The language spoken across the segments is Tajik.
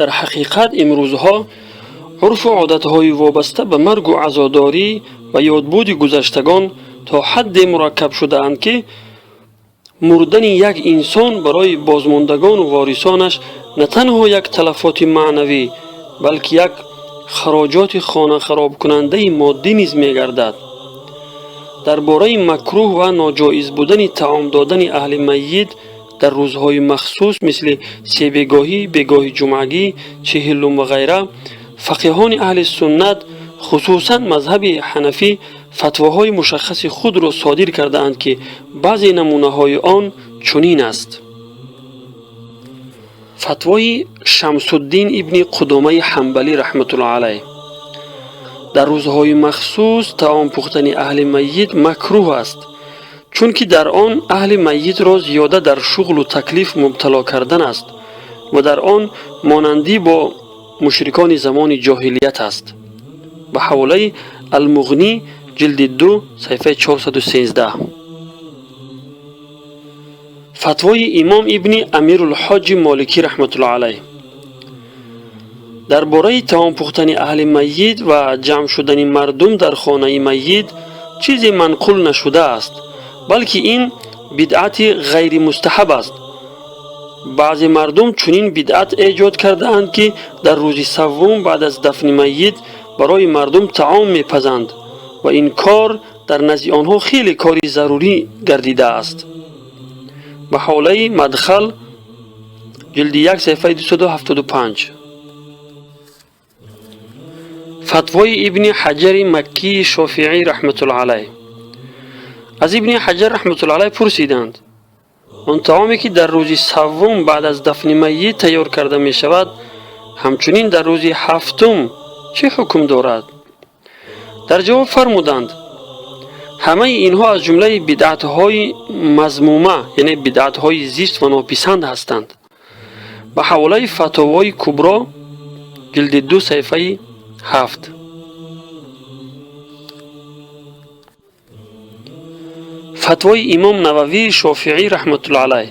Дар ҳақиқат, имрӯзҳо урфу одатҳои вобаста ба маргу азодорӣ ва ёдбуди гузаштагон то ҳадде мураккаб шудаанд, ки мурдани як инсон барои бозмондагону ворисонаш на танҳо як талафоти маънавӣ, балки як хароҷоти хонахаробкунандаи моддӣ низ мегардад. Дар бораи макрӯҳ ва ноҷоиз будани таом додани аҳли майит дар рӯзҳои махсус, мисли себегоҳӣ, бегоҳи ҷумъагӣ, чеҳиллум ва ғайра, фақиҳони аҳли суннат, хусусан мазҳаби ҳанафӣ, фатвоҳои мушаххаси худро содир кардаанд, ки баъзе намунаҳои он чунин аст. Фатвои Шамсуддин ибни Қудомаи Ҳамбалӣ раҳматуллоҳ алайҳ: дар рӯзҳои махсус таом пухтани аҳли майит макрӯҳ аст, чунки дар он аҳли майитро зиёда дар шуғлу таклиф мубтало кардан аст ва дар он монандӣ бо мушрикони замони ҷоҳилият аст. Ба ҳаволаи Алмуғнӣ, ҷилди 2, саҳифаи 413. Фатвои имом ибни Амирулҳоҷи Моликӣ раҳматуллоҳ алайҳ: дар бораи таом пухтани аҳли майит ва ҷамъ шудани мардум дар хонаи майит чизе манқул нашудааст, балки ин бидъати ғайримустаҳаб аст. Баъзе мардум чунин бидъат эҷод кардаанд, ки дар рӯзи саввум баъд аз дафни майит барои мардум таом мепазанд ва ин кор дар назди онҳо хеле кори зарурӣ гардидааст. Ба ҳаволаи Мадхал, ҷилди 1, саҳифаи 275. Фатвои ибни Ҳаҷари Маккии Шофиӣ раҳматуллоҳ алайҳ: аз ибни Ҳаҷар раҳматуллоҳ алайҳ пурсиданд: он таоме, ки дар рӯзи саввум баъд аз дафни майит тайёр карда мешавад, ҳамчунин дар рӯзи ҳафтум чӣ ҳукм дорад? Дар ҷавоб фармуданд: ҳамаи инҳо аз ҷумлаи бидъатҳои мазмума, яъне бидъатҳои зишт ва нописанд ҳастанд. Ба ҳаволаи Фатовои Кубро, ҷилди 2, саҳифаи 7. Фатвои имом Нававии Шофиӣ раҳматуллоҳ алайҳ: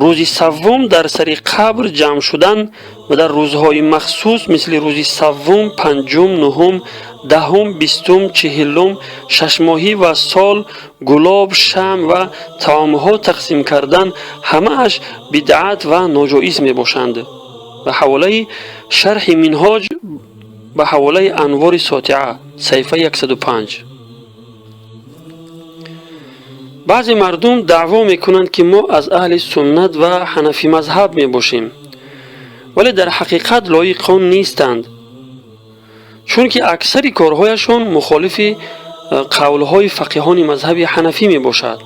рӯзи саввум дар сари қабр ҷамъ шудан ва дар рӯзҳои махсус, мисли рӯзи саввум, панҷум, нуҳум, даҳум, бистум, чеҳиллум, шашмоҳӣ ва сол гулоб, шамъ ва таомҳо тақсим кардан ҳамааш бидъат ва ноҷоиз мебошанд. Ба ҳаволаи Шарҳи Минҳоҷ, ба ҳаволаи Анвори Сотиа, саҳифаи 105. Баъзе мардум даъво мекунанд, ки мо аз аҳли суннат ва ҳанафӣ мазҳаб мебошем, вале дар ҳақиқат лоиқ он нестанд, чунки аксари корҳояшон мухолифи қавлҳои фақиҳони мазҳаби ҳанафӣ мебошад.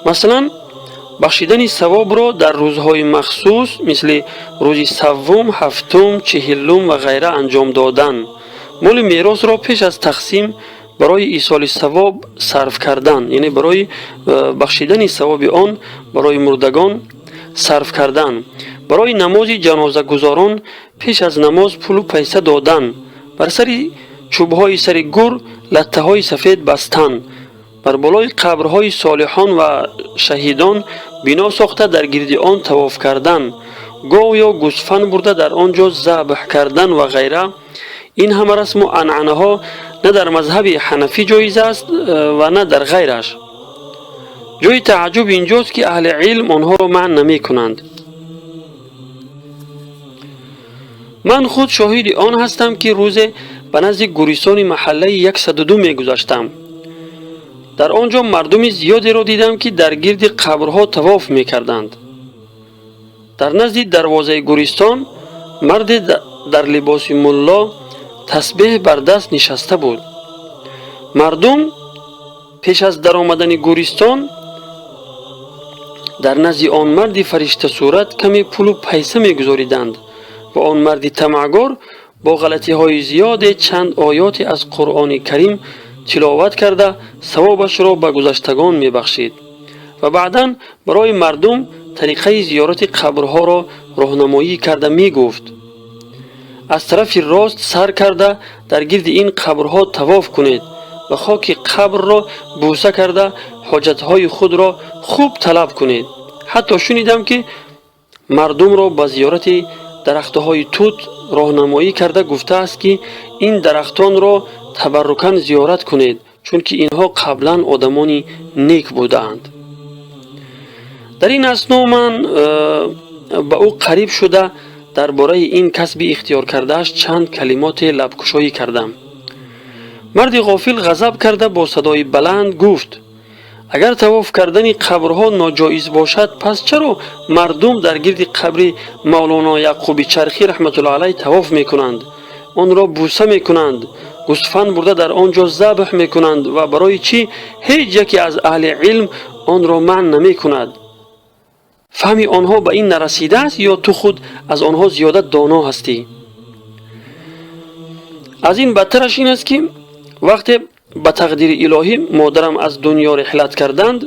Масалан, бахшидани савобро дар рӯзҳои махсус, мисли рӯзи саввум, ҳафтум, чеҳиллум ва ғайра анҷом додан, моли меросро пеш аз тақсим барои исоли савоб сарф кардан, яъне барои бахшидани савоби он барои мурдагон сарф кардан, барои намози ҷанозагузорон пеш аз намоз пулу пайса додан, бар сари чӯбҳои сари гур латтаҳои сафед бастан, бар болои қабрҳои солиҳон ва шаҳидон бино сохта дар гирди он тавоф кардан, гов ё гӯсфанд бурда дар он ҷо забҳ кардан ва ғайра. Ин ҳама расму анъанаҳо на дар мазҳаби ҳанафӣ ҷоиз аст ва на дар ғайраш. Ҷои тааҷҷуб инҷост, ки аҳли илм онҳоро манъ намекунанд. Ман худ шоҳиди он ҳастам, ки рӯзе ба назди гӯристони маҳаллаи 102 мегузаштам. Дар он ҷо мардуми зиёдеро дидам, ки дар гирди қабрҳо тавоф мекарданд. Дар назди дарвозаи гӯристон марде дар либоси мулло тасбеҳ бар даст нишаста буд. Мардум пеш аз даромадани гӯристон дар назди он марди фариштасурат каме пулу пайса мегузориданд ва он марди тамаъгор бо ғалатиҳои зиёде чанд оёте аз Қуръони Карим тиловат карда савобашро ба гузаштагон мебахшид ва баъдан барои мардум тариқаи зиёрати қабрҳоро роҳнамоӣ карда мегуфт: аз тарафи рост сар карда дар гирди ин қабрҳо тавоф кунед ва хоки қабрро бӯса карда ҳоҷатҳои худро хуб талаб кунед. Ҳатто шунидам, ки Мардумро ба зиёрати дарахтҳои тут роҳнамоӣ карда гуфтааст, ки ин дарахтонро табаррукан зиёрат кунед, чунки инҳо қаблан одамони нек будаанд. Дар ин асно ман ба ӯ қариб шуда, дар бораи ин касби ихтиёркардааш чанд калимоте лабкушоӣ кардам. Марди ғофил ғазаб карда, бо садои баланд гуфт: «Агар тавоф кардани қабрҳо ноҷоиз бошад, пас чаро мардум дар гирди қабри Мавлоно Яъқуби Чархӣ раҳматуллоҳ алайҳ тавоф мекунанд, онро бӯса мекунанд, гӯсфанд бурда дар он ҷо забҳ мекунанд ва барои чӣ ҳеҷ яке аз аҳли илм онро манъ намекунад? Фаҳми онҳо ба ин нарасидааст ё ту худ аз онҳо зиёда доно ҳастӣ?» Аз ин бадтараш ин аст, ки вақте ба тақдири илоҳӣ модарам аз дунё реҳлат карданд,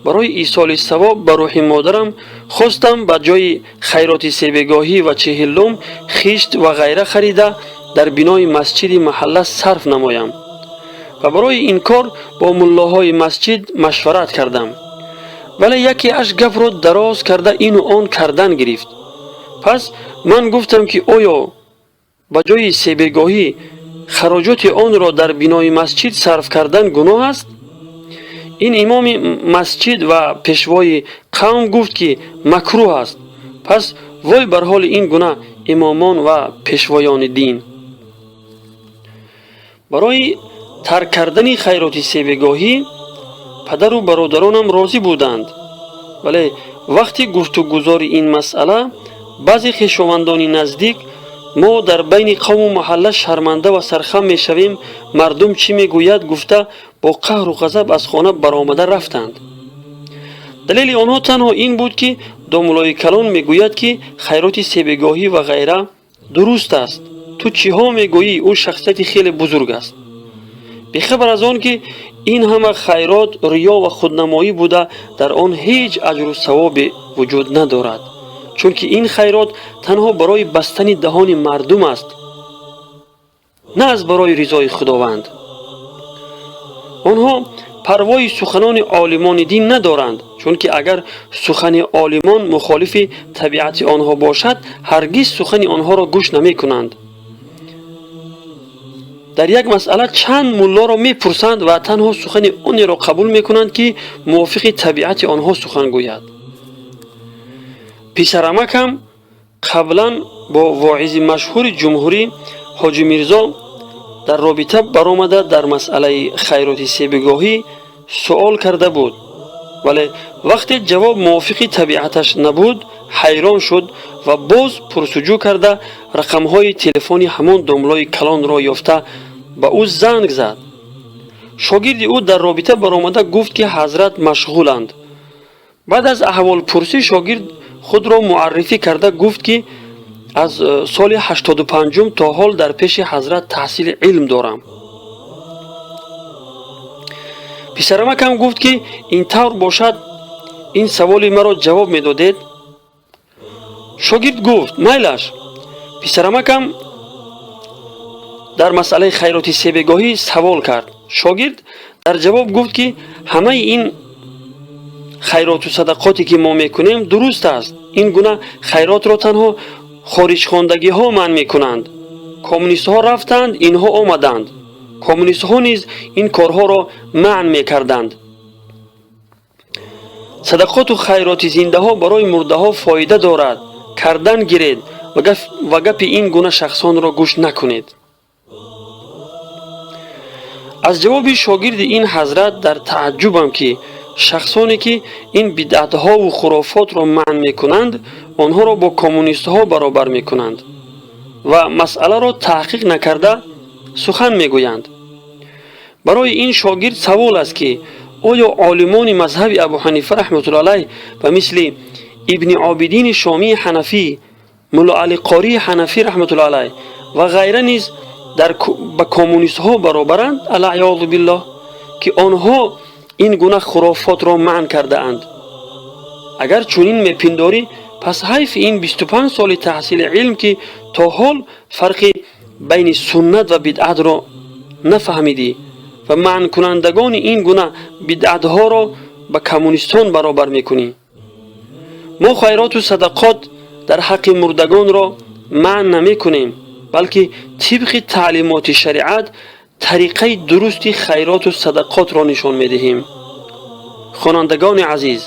барои исоли савоб ба рӯҳи модарам хостам ба ҷои хайроти себегоҳӣ ва чеҳиллум хишт ва ғайра харида, дар бинои масҷиди маҳалла сарф намоям ва барои ин кор бо муллоҳои масҷид машварат кардам, вале якеаш гапро дароз карда, ину он кардан гирифт. Пас ман гуфтам, ки оё ба ҷои себегоҳӣ хароҷоти онро дар бинои масҷид сарф кардан гуноҳ аст? Ин имоми масҷид ва пешвои қавм гуфт, ки макрӯҳ аст. Пас вой бар ҳоли ин гуна имомон ва пешвоёни дин! Барои тарк кардани хайроти себегоҳӣ падару бародаронам розӣ буданд, вале вақти гуфтугузори ин масъала баъзе хешовандони наздик: «Мо дар байни қавму маҳалла шарманда ва сархам мешавем, мардум чӣ мегӯяд?» гуфта, бо қаҳру ғазаб аз хона баромада рафтанд. Далели онҳо танҳо ин буд, ки домуллои калон мегӯяд, ки хайроти себегоҳӣ ва ғайра дуруст аст, ту чиҳо мегӯӣ? Ӯ шахсияти хеле бузург аст. Бехабар аз он, ки ин ҳама хайрот риё ва худнамоӣ буда, дар он ҳеҷ аҷру савобе вуҷуд надорад, чунки ин хайрот танҳо барои бастани даҳони мардум аст, на аз барои ризои Худованд. Онҳо парвои суханони олимони дин надоранд, чунки агар сухани олимон мухолифи табиати онҳо бошад, ҳаргиз сухани онҳоро гӯш намекунанд. Дар як масъала чанд муллоро мепурсанд ва танҳо сухани онеро қабул мекунанд, ки мувофиқи табиати онҳо сухан гӯяд. Писарамакам қаблан бо воизи машҳури ҷумҳурӣ Ҳоҷи Мирзо дар робита баромада, дар масъалаи хайроти себегоҳӣ суол карда буд, вале вақте ҷавоб мувофиқи табиаташ набуд, ҳайрон шуд ва боз пурсуҷӯ карда, рақамҳои телефони ҳамон домлои калонро ёфта, ба ӯ занг зад. Шогирди ӯ дар робита баромада гуфт, ки ҳазрат машғуланд. Баъд аз аҳволпурсӣ шогирд худро муаррифӣ карда гуфт, ки аз соли 85-ум то ҳол дар пеши ҳазрат таҳсили илм дорам. Писарамакам гуфт, ки ин тавр бошад, ин саволи маро ҷавоб медодед? Шогирд гуфт: «Майлаш». Писарамакам дар масъалаи хайроти себегоҳӣ савол кард. Шогирд дар ҷавоб гуфт, ки ҳамаи ин хайроту садақоте, ки мо мекунем, дуруст аст. Ин гуна хайротро танҳо хориҷхондагиҳо манъ мекунанд. Коммунистҳо рафтанд, инҳо омаданд. Коммунистҳо низ ин корҳоро манъ мекарданд. Садақоту хайроти зиндаҳо барои мурдаҳо фоида дорад, кардан гиред ва гапи ин гуна шахсонро гӯш накунед. Аз ҷавоби шогирди ин ҳазрат дар тааҷҷубам, ки шахсоне, ки ин бидъатҳову хурофотро манъ мекунанд, онҳоро бо коммунистҳо баробар мекунанд ва масъаларо таҳқиқ накарда сухан мегӯянд. Барои ин шогирд савол аст, ки оё олимони мазҳаби Абу Ҳанифа раҳматуллоҳ алайҳ ба мисли Ибни Обидини Шомии ҳанафӣ, Мулло Али Қории ҳанафӣ раҳматуллоҳ алайҳ ва ғайра низ ба коммунистҳо баробаранд, алаъёзу биллоҳ, ки онҳо ин гуна хурофотро манъ кардаанд? Агар чунин мепиндорӣ, пас ҳайфи ин 25 соли таҳсили илм, ки то ҳол фарқи байни суннат ва бидъатро нафаҳмидӣ ва манъкунандагони ин гуна бидъатҳоро ба коммунистон баробар мекунӣ. Мо хайроту садақот Дар ҳаққи мурдагонро манъ намекунем, балки тибқи таълимоти шариат тариқаи дурусти хайроту садақотро нишон медиҳем. Хонандагони азиз,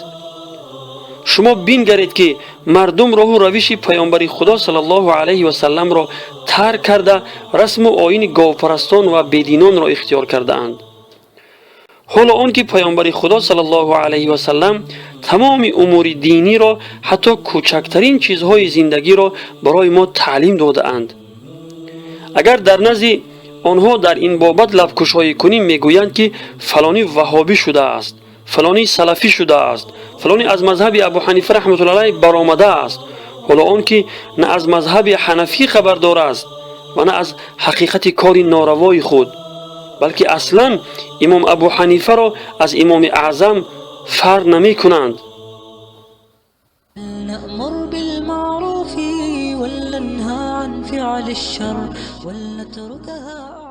шумо бингаред, ки мардум роҳу равиши паёмбари Худо саллаллоҳу алайҳи васалламро тарк карда, расму оини говпарастон ва бединонро ихтиёр кардаанд. Ҳоло он ки паёмбари Худо саллаллоҳу алайҳи васаллам тамоми умури диниро, ҳатто кӯчактарин чизҳои зиндагиро барои мо таълим додаанд. Агар дар назди онҳо дар ин бобат лабкушоӣ кунем, мегӯянд, ки фалонӣ ваҳобӣ шудааст, фалонӣ салафӣ шудааст, фалонӣ аз мазҳаби Абу Ҳанифа раҳматуллоҳи алайҳ баромадааст. Ҳоло он ки на аз мазҳаби ҳанафӣ хабардор аст ва на аз ҳақиқати кори норавои худ, балки аслан имом Абу Ҳанифаро аз имоми аъзам фарқ намекунанд. نأمر بالمعروف ولننهى عن فعل الشر ولنتركها.